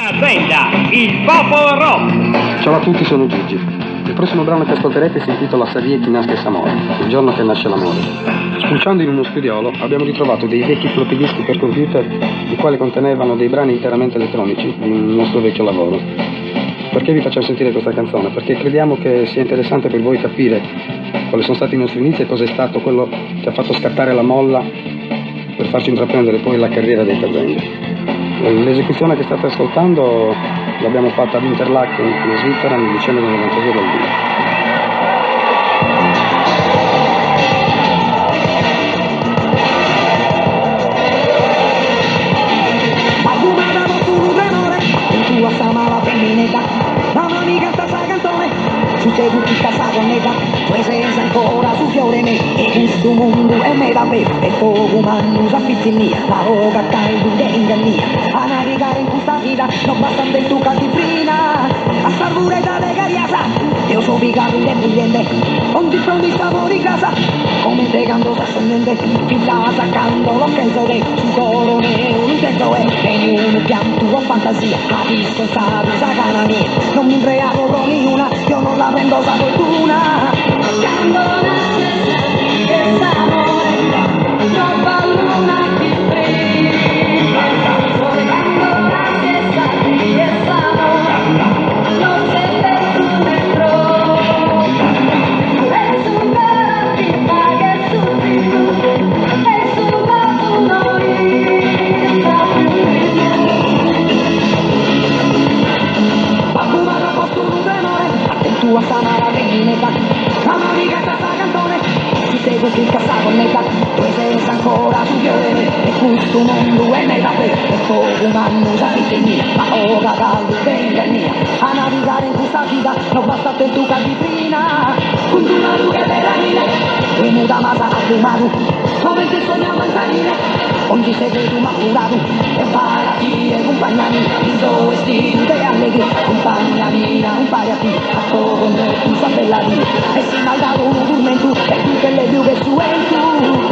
Tazenda, il popolo rock! Ciao a tutti, sono Gigi. Il prossimo brano che ascolterete si intitola Sa die chi naschet s'amore, il giorno che nasce l'amore. Spulciando in uno studiolo abbiamo ritrovato dei vecchi floppy disk per computer, i quali contenevano dei brani interamente elettronici di un nostro vecchio lavoro. Perché vi facciamo sentire questa canzone? Perché crediamo che sia interessante per voi capire quali sono stati i nostri inizi e cosa è stato quello che ha fatto scattare la molla per farci intraprendere poi la carriera dei Tazenda. L'esecuzione che state ascoltando l'abbiamo fatta ad Interlaken in Svizzera nel dicembre del 92 dal vivo. Custu mundu est meda bellu e fogu mannu sa pitzinnia ma 'ogat caldu de ingannia a navigare in custa vida no bastat bentu calchi frina a s'arvuredda de cariasa deo so pigadu remugliende onzi promissa po ricasa comente cando so sonnende finzas a cando non chelzo deo su coro meu lu tenzo eo e niunu piantu o fantasia at isconzadu sa gana mia non m'imbreago pro niuna deo non la prendo sa fortuna cando naschet sa die s'amore no b'at luna chi frimmet su sole cando naschet sa die s'amore no c'est bentu ne tronu est su coro chi faghet su frittu e su basu no istat pius frittu. Babbu m'at postu unu tremore Atentu a sa mala feminedda La mami canta sa cantone Su zegu chircat sa cornetta Tue ses ancora su fiore meu E custu mundu est meda bellu E fogu mannu sa pitzinnia Ma 'ogat caldu de ingannia A navigare in custa vida No bastat bentu calchi frina Cun d'una lughe beranile Tue muda m'as allumadu Comente sogno a manzanile Onzi segretu m'as furadu E umpare a tie cumpagna mia Mi so 'estidu de allegria Cumpagna mia umpare a tie Apo connotu sa bella die E si m'as dadu unu turmentu E pius che lebiu che su 'entu.